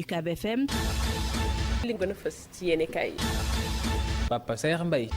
Ucab FM. li gën a fës ci yéene kaay yi. Papa Saer Mbaye.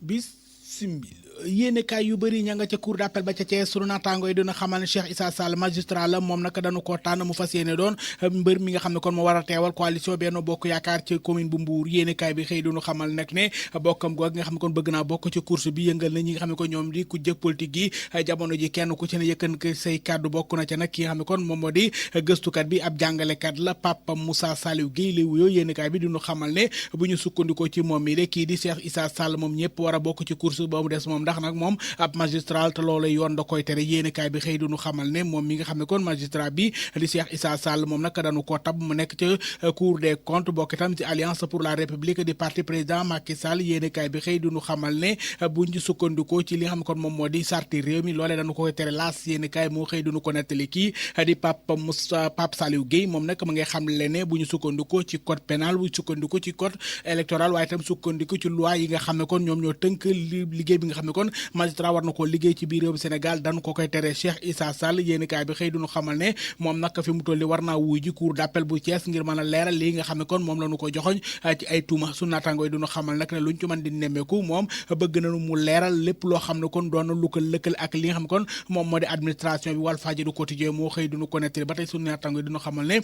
Bismillah. yéene kaay yu bëri ña nga ca cour d'appel ba ca Thiès sunu naataango yi dina xamal ne Cheikh Issa Sall magistrat la moom nag dañu koo tànn mu fas yéene doon mbër mi nga xam ne kon moo war a teewal coalition Benno Bokk Yaakaar ci commune bu Mbour yéene kaay bi xëy duñu xamal nag ne bokkam goog nga xam ne kon bëgg naa bokk ci course bi yëngal na ñi nga xam ne kon ñoom di ku jëkk politique yi jamono ji kenn ku ci ne yëkkan ko say kàddu bokk na ca nag ki nga xam ne kon moom moo di gëstukat bi ab jàngalekat la Papa Moussa Saliou Guèye la wuyoo yéene kaay bi duñu xamal ne bu ñu sukkandikoo ci moom mi de kii di Cheikh Issa Sall moom ñëpp war a bokk ci course ba mu des moom ndax nag moom ab magistrat te loolu yoon da koy tere yéenekaay bi xëy duñu xamal ne moom mi nga xam ne kon magistrat bi di Cheikh Issa Sall moom nag dañu ko tab mu nekk ca Cour des comptes bokk itam ci Alliance pour la République di parti président Macky Sall yéenekaay bi xëy duñu xamal ne buñ ci sukkandikoo ci li nga xam ne kon moom moo di sarti réew mi loolee dañu koy tere laas yéenekaay moo xëy duñu ko nettali kii di Pape Saliou Guèye moom nag ma ngay xam le ne bu ñu sukkandikoo ci code pénal bu ñu sukkandikoo ci code électoral waaye itam sukkandikoo ci loi yi nga xam ne kon ñoom ñoo tënk liggéey bi nga xam ne kon magistrat war na ko liggéey ci biir réew Sénégal dañu ko koy tere Cheikh Issa Sall yéenekaay bi xëy duñu xamal ne moom nag fi mu toll war naa wuy ji cour d'appel bu Thiès ngir mën a leeral lii nga xam ne kon moom la ñu ko joxoñ ci ay tuuma su naataangoo yi duñu xamal nag ne luñ ci mën di nemmeeku moom bëgg nañu mu leeral lépp loo xam ne kon doon na lu ko lëkkal ak li nga xam ne kon moom moo di administration bi Walfadjri quotidien moo xëy duñu ko nettali ba tey su naataangoo yi duñu xamal ne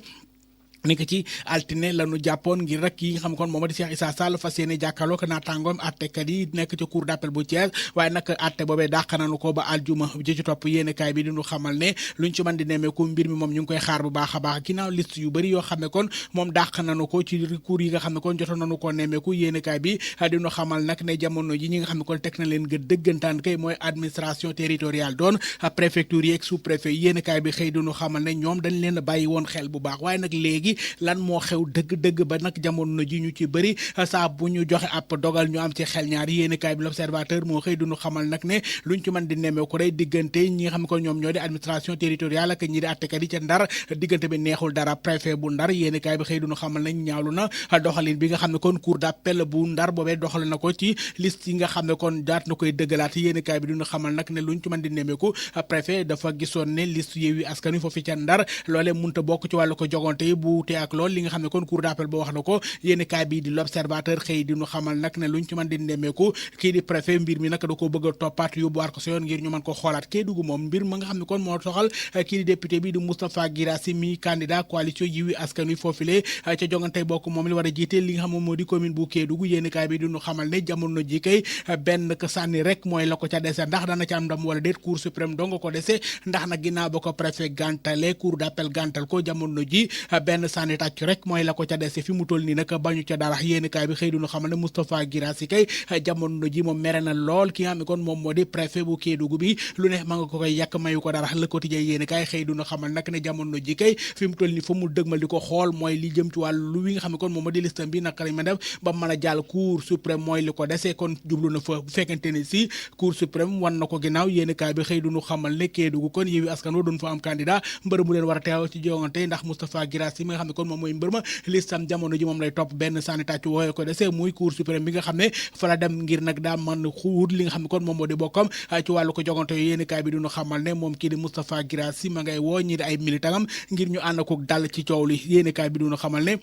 ni ko ci altine la ñu jàppoon ngir rek yi nga xam kon moom di Cheikh Issa Sall fas yéene jàkkaarloo ko naataangoom attekat yi nekk ci cour d'appel bu Thiès waaye nag atte boobee dàq nañu ko ba aljuma ji ci topp yéenekaay bi di ñu xamal ne luñ ci mën di nemmeeku mbir mi moom ñu ngi koy xaar bu baax a baax ginnaaw liste yu bëri yoo xam ne kon moom dàq nañu ko ci cour yi nga xam ne kon jotoon nañu ko nemmeeku yéenekaay bi di ñu xamal nag ne jamono ji ñi nga xam ne kon teg na leen nga dëggantaan kay mooy administration territoriale doon préfecture yi ak sous préfet yéenekaay bi xëy di ñu xamal ne ñoom dañ leen bàyyi woon xel bu baax waaye nag léegi lan moo xew dëgg-dëgg ba nag jamono ji ñu ci bëri saa bu ñu joxe ab dogal ñu am ci xel ñaar yéenekaay bi l'Observateur moo xëy duñu xamal nag ne luñ ci mën di nemmee ko day diggante ñi nga xam ne kon ñoom ñoo di administration territoriale ak ñi di attekat yi ca Ndar diggante bi neexul dara préfet bu Ndar yéenekaay bi xëy duñu xamal nañ ñaawlu na doxalin bi nga xam ne kon cour d'appel bu Ndar boobee doxal na ko ci liste yi nga xam ne kon daat na koy dëggalaat yéenekaay bi duñu xamal nag ne luñ ci mën di nemmee ko préfet dafa gisoon ne liste Yewwi Askan Wi foofu ca Ndar loolee mënta bokk ci wàllu ko jogante yi bu te ak lool li nga xam ne kon cour d'appel ba wax na ko yéenekaay bi di l'Observateur xëy di ñu xamal nag ne luñ ci mën di nemmeeku kii di préfet mbir mi nag da ko bëgg a toppaat yóbbuwaat ko sa yoon ngir ñu mën ko xoolaat Kédougou moom mbir ma nga xam ne kon moo soxal kii di député bi di Moustapha Guirassy mi candidat coalition Yewwi Askan Wi foofule ca jongante bokk moom li war a jiite li nga xam moom moo di commune bu Kédougou yéenekaay bi di ñu xamal ne jamono ji kay benn ka sànni rek mooy la ko ca dese ndax dana ca am ndam wala déet cour suprême dong ko dese ndax nag ginnaaw ba ko préfet gàntale cour d'appel gàntal ko jamono ji benn sànni tàcc rek mooy la ko ca dese fi mu toll nii nag bañu ca dara yéenekaay bi xëy duñu xamal ne Moustapha Guirassy kay jamono ji moom mere na lool ki nga xam ne kon moom moo di préfet bu Kédougou bi lu ne ma nga ko koy yàq mayu ko dara Le Quotidien yéenekaay xëy duñu xamal nag ne jamono ji kay fi mu toll nii fa mu dëgmal di ko xool mooy li jëm ci wàllu wi nga xam ne kon moom moo di listam bi naka lañ ma def ba mën a jàll cour suprême mooy li ko dese kon jublu na fa bu fekkente ne si cour suprême wan na ko ginnaaw yéenekaay bi xëy duñu xamal ne Kédougou kon Yewwi Askan Wi doon fa am candidat mbër mu leen war a teew ci jongante ndax Moustapha Guirassy mi nga xam ne kon moom mooy mbër ma listam jamono ji moom lay topp benn sànni tàcc wooye ko dese muy cour suprême bi nga xam ne fa la dem ngir nag daa mën xuut li nga xam ne kon moom moo di bokkam ci wàllu ko jogante yooyu yéenekaay bi duñu xamal ne moom kii di Moustapha Guirassy ma ngay woo ñi di ay militangam ngir ñu ànd ko dal ci coow li yéenekaay bi duñu xamal ne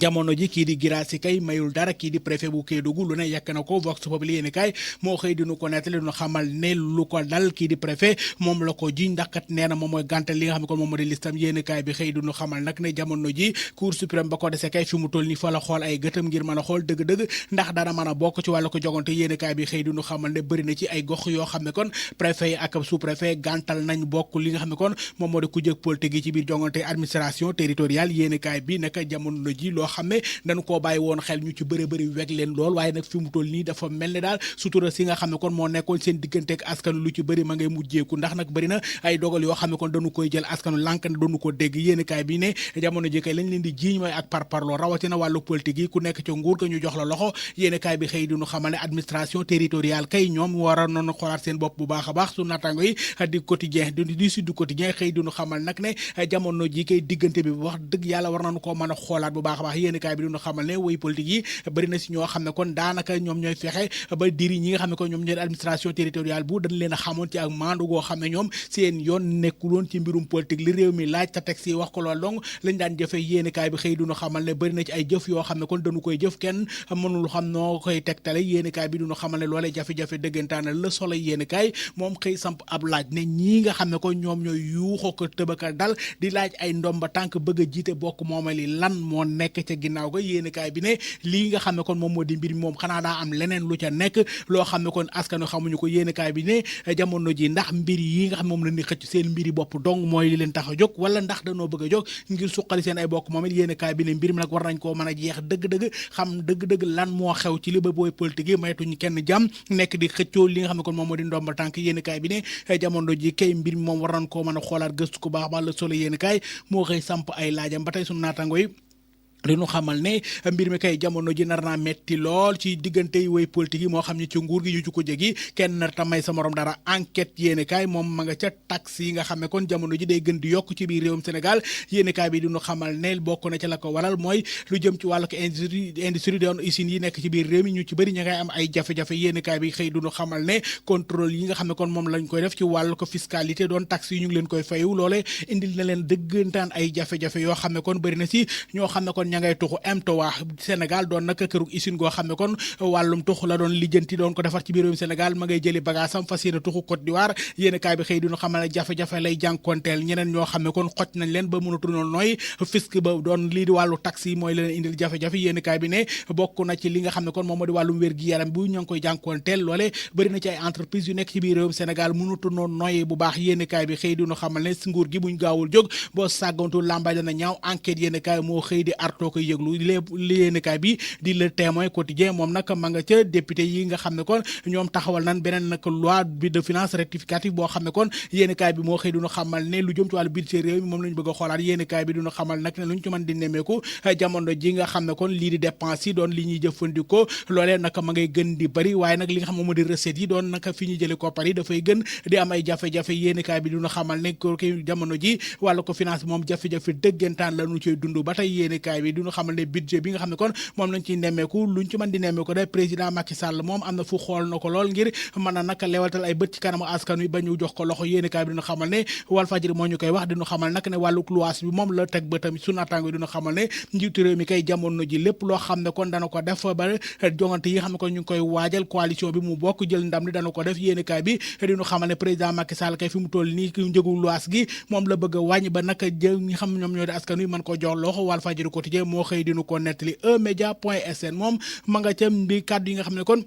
jamono ji kii di Guirassy kay mayul dara kii di préfet bu Kédougou lu ne yàq na ko Vox Populi yéenekaay moo xëy dinu ko nettali dinu xamal ne lu ko dal kii di préfet moom la ko ji ndax kat nee na moom mooy gàntal li nga xam ne kon moom moo di listam yéenekaay bi xëy dinu xamal nag ne jamono ji cour suprême ba ko dese kay fi mu toll ni fa la xool ay gëtam ngir mën a xool dëgg-dëgg ndax dana mën a bokk ci wàllu ko jogante yéenekaay bi xëy dinu xamal ne bëri na ci ay gox yoo xam ne kon préfet yi ak sous préfet gàntal nañ bokk li nga xam ne kon moom moo di ku jëg politique yi ci biir jongante administration territoriale yéenekaay bi nag jamono ji loo xam ne dañu koo bàyyi woon xel ñu ci bëri weg leen lool waaye nag fi mu toll nii dafa mel ne daal sutura si nga xam ne kon moo nekkoon seen diggante ak askan lu ci bëri ma ngay mujjeeku ndax nag bëri na ay dogal yoo xam ne kon dañu koy jël askanu lànk na dañu ko dégg yéenekaay bi ne jamono ji kay lañ leen di jiiñ mooy ak parparloo rawatina wàllu politique yi ku nekk ca nguur ga ñu jox la loxo yéenekaay bi xëy duñu xamal ne administration territoriale kay ñoom war a noonu xoolaat seen bopp bu baax a baax su naataango yi di quotidien di Sud Quotidien xëy duñu xamal nag ne jamono ji kay diggante bi wax dëgg yàlla war nañu koo mën a xoolaat bu baax a baax baax yéenekaay bi duñu xamal ne way politique yi bëri na si ñoo xam ne kon daanaka ñoom ñooy fexe ba diri ñi nga xam ne kon ñoom ñooy administration territoriale bu dañ leen a xamoon ci ak maandu goo xam ne ñoom seen yoon nekkuloon ci mbirum politique li réew mi laaj te texte yi wax ko lool donc lañ daan jëfe yéenekaay bi xëy duñu xamal ne bëri na ci ay jëf yoo xam ne kon dañu koy jëf kenn mënul xam noo koy tegtale yéenekaay bi duñu xamal ne loolee jafe-jafe dëggantaan la solo yéenekaay moom xëy samp ab laaj ne ñii nga xam ne kon ñoom ñooy yuuxoo ko tëbaka dal di laaj ay ndomba tànk bëgg a jiite bokk moomali lan moo nekk ca ginnaaw ga yéenekaay bi ne lii nga xam ne kon moom moo di mbir mi moom xanaa daa am leneen lu ca nekk loo xam ne kon askanu xamuñu ko yéenekaay bi ne jamono ji ndax mbir yi nga xam moom la ni xëcc seen mbiri bopp dong mooy li leen tax a jóg wala ndax danoo bëgg a jóg ngir suqali seen ay bokk moom it yéenekaay bi ne mbir mi nag war nañ koo mën a jeex dëgg-dëgg xam dëgg-dëgg lan moo xew ci li ba booy politique yi maytuñu kenn jàmm nekk di xëccoo li nga xam ne kon moom moo di ndomba tànk yéenekaay bi ne jamono ji kay mbir mi moom war nañ koo mën a xoolaat gëstu ko baax baax la solo yéenekaay moo xëy samp ay laajam ba tey sunu naataango yi li ñu xamal ne mbir mi kay jamono ji nar naa metti lool ci diggante yi way politique yi moo xam ne ci nguur gi ñu ci ko jégi kenn nar ta may sa morom dara enquête yéenekaay moom ma nga ca taxe yi nga xam ne kon jamono ji day gën di yokk ci biir réewum Sénégal yéenekaay bi diñu xamal ne bokk na ca la ko waral mooy lu jëm ci wàllu ko industrie doon usines yi nekk ci biir réew mi ñu ci bëri ña ngay am ay jafe-jafe yéenekaay bi xëy duñu xamal ne contrôle yi nga xam ne kon moom lañ koy def ci wàllu ko fiscalité doon taxe yi ñu ngi leen koy fayu loole indil na leen dëggantaan ay jafe-jafe yoo xam ne kon bëri na si ñoo xam ne kon ña ngay tuxu M3 Sénégal doon nag këru usine goo xam ne kon wàllum tux la doon lijjanti doon ko defar ci biir réewum Sénégal ma ngay jëli bagaasam fas yéene tuxu Côte d'Ivoire yéenekaay bi xëy dinu xamal jafe-jafe lay jànkonteel ñeneen ñoo xam ne kon xoj nañ leen ba mënatu noonu nooy fisc ba doon lii di wàllu taxe yi mooy leen indil jafe-jafe yéenekaay bi ne bokk na ci li nga xam ne kon moom moo di wàllum wér-gi-yaram bi ñoo ngi koy jànkonteel loole bëri na ci ay entreprise yu nekk ci biir réewum Sénégal mënatu noonu nooy bu baax yéenekaay bi xëy dinu xamal ne si nguur gi buñ gaawul jóg boo sàggantu làmbaay dana ñaaw enquête yéenekaay moo xëy di artoo koy yëglu li yéenekaay bi di Le Témoin quotidien moom nag ma nga ca député yi nga xam ne kon ñoom taxawal nan beneen nag loi bi de finance rectificative boo xam ne kon yéenekaay bi moo xëy duñu xamal ne lu jëm ci wàllu budget réew mi moom lañu bëgg a xoolaat yéenekaay bi duñu xamal nag ne lu ñu ci mën di nemmeeku jamono ji nga xam ne kon lii di dépense yi doon li ñuy jëfandikoo loolee nag ma ngay gën di bari waaye nag li nga xam ne moo di recette yi doon nag fi ñuy jële koppar yi dafay gën di am ay jafe-jafe yéenekaay bi duñu xamal ne ko jamono ji wàllu ko finance moom jafe-jafe dëggantaan la ñu cay dund ba tey yéenekaay bi duñu xamal ne budget bi nga xam ne kon moom lañ ciy nemmeeku luñ ci mën di nemmeeku de président Macky Sall moom am na fu xool na ko lool ngir mën a nag lewatal ay bët ci kanamu askan wi ba ñu jox ko loxo yéenekaay bi dinu xamal ne Walfadjri moo ñu koy wax dinu xamal nag ne wàllu luwaas bi moom la teg bëtam sunu naataango yi dinu xamal ne njiitu réew mi kay jamono ji lépp loo xam ne kon dana ko def ba jongante yi nga xam ne kon ñu ngi koy waajal coalition bi mu bokk jël ndam li dana ko def yéenekaay bi dinu xamal ne président Macky Sall kay fi mu toll nii ki njëgu luwaas gi moom la bëgg a wàññi ba nag jël ñi xam ñoom ñoo di askan wi mën ko jox loxo Walfadjri quotidien moo xëy dinu ko nettali eMédia.sn moom ma nga ca mbi kàddu yi nga xam ne kon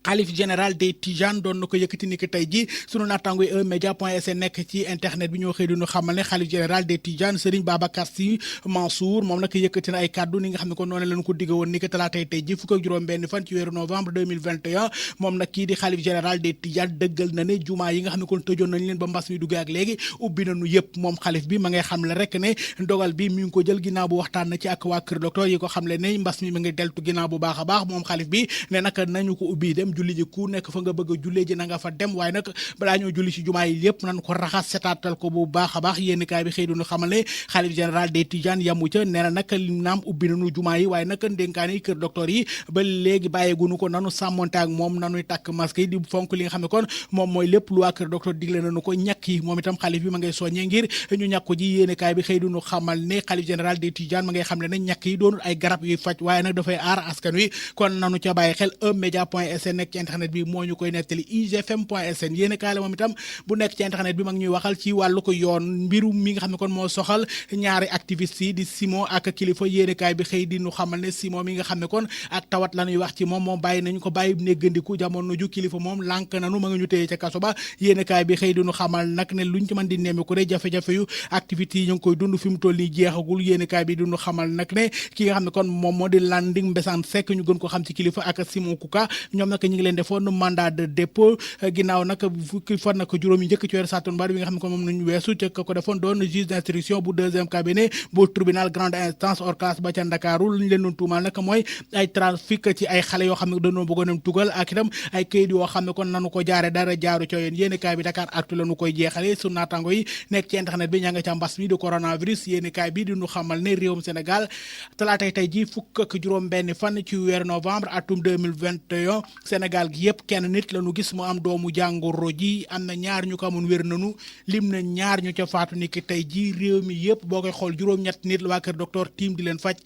xalif général des Tidianes doon na ko yëkkati ni ki tey ji sunu naataango yi eMédia.sn nekk ci internet bi ñoo xëy dinu xamal ne xalif général des Tidianes Serigne Babacar Sy Mansour moom nag yëkkati na ay kàddu ni nga xam ne kon noonu lañu ko digg woon ni ki talaatay tey ji fukk ak juróom benn fan ci weeru novembre 2021 moom nag kii di xalif général des Tidianes dëggal na ne jumaa yi nga xam ne kon tëjoon nañ leen ba mbas mi duggee ak léegi ubbi nañu yëpp moom xalif bi ma ngay xam le rek ne ndogal bi mi ngi ko jël ginnaaw bu waxtaan na ci ak waa kër docteur yi ko xam le ne mbas mi ma ngi deltu ginnaaw bu baax a baax moom xalif bi ne nag nañu ko ubbi dem julli ji ku nekk fa nga bëgg a jullee ji na nga fa dem waaye nag balaa ñoo julli ci jumaa yi yëpp nan ko raxas setaatal ko bu baax a baax yéenekaay bi xëy duñu xamal ne xalif général des Tidianes yamu ca nee na nag naam ubbi nañu jumaa yi waaye nag ndénkaane yi kër docteur yi ba léegi bàyyeegunu ko nanu sàmmonte ak moom nanuy takk masque yi di fonk li nga xam ne kon moom mooy lépp lu waa kër docteur digle nañu ko ñàkk yi moom itam xalif bi ma ngay soññee ngir ñu ñàkk ji yéenekaay bi xëy duñu xamal ne xalif général des Tidianes ma ngay xam le ne ñàkk yi doonul ay garab yuy faj waaye nag dafay aar askan wi kon nanu ca bàyyi xel eMédia.sn nekk ci internet bi moo ñu koy nettali igfm.sn yéenekaay la moom itam bu nekk ci internet bi mag ñuy waxal ci wàllu ko yoon mbiru mi nga xam ne kon moo soxal ñaari activiste yi di Simon ak kilifa yéenekaay bi xëy di nu xamal ne Simon mi nga xam ne kon ak tawat la ñuy wax ci moom bàyyi nañu ko bàyyi néggandiku jamono ju kilifa moom lànk nanu ma nga ñu téye ca kaso ba yéenekaay bi xëy di nu xamal nag ne luñ ci mën di nemmeeku de jafe-jafe yu activités yi ñu ngi koy dund fi mu toll nii jeexagul yéenekaay bi di nu xamal nag ne ki nga xam ne kon moom moo di Landing Mbessane Seck ñu gën ko xam ci kilifa ak Simon Kouka ñoom nag ñu ngi leen defoon mandat de dépôt ginnaaw nag fukki fan nag juróom yi njëkk ci weeru sàttumbar bi nga xam ne kon moom nañu weesu ca ko defoon doon juge d'instruction bu deuxième cabinet bu tribunal grande instance hors classe ba ca Ndakaaru lu ñu leen doon tuumaal nag mooy ay trafic ci ay xale yoo xam ne dañoo bëggoon a tugal ak itam ay kayit yoo xam ne kon nanu ko jaare dara jaaru ca yéen yéenekaay bi Dakar Actu la nu koy jeexale su naataango yi nekk ci internet bi ña nga ca mbas mi di coronavirus yéenekaay bi di ñu xamal ne réewum Sénégal talaatay tey ji fukk ak juróom benn fan ci weeru novembre atum 2021 Sénégal gi yëpp kenn nit la ñu gis mu am doomu jàngoro ji am na ñaar ñu ko amoon wér nanu lim na ñaar ñu ca faatu ni ki tey ji réew mi yëpp boo koy xool juróom-ñett nit la waa kër docteur team di leen faj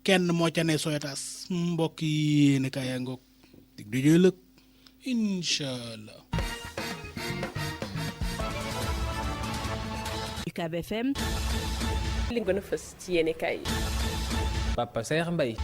kenn moo ca ne soyataas mbokk yi yéenekaay yaa ngoog dig du jëlëg inshallah. Ucab FM. li gën a fës ci yéenekaay yi. Papa Saer Mbaye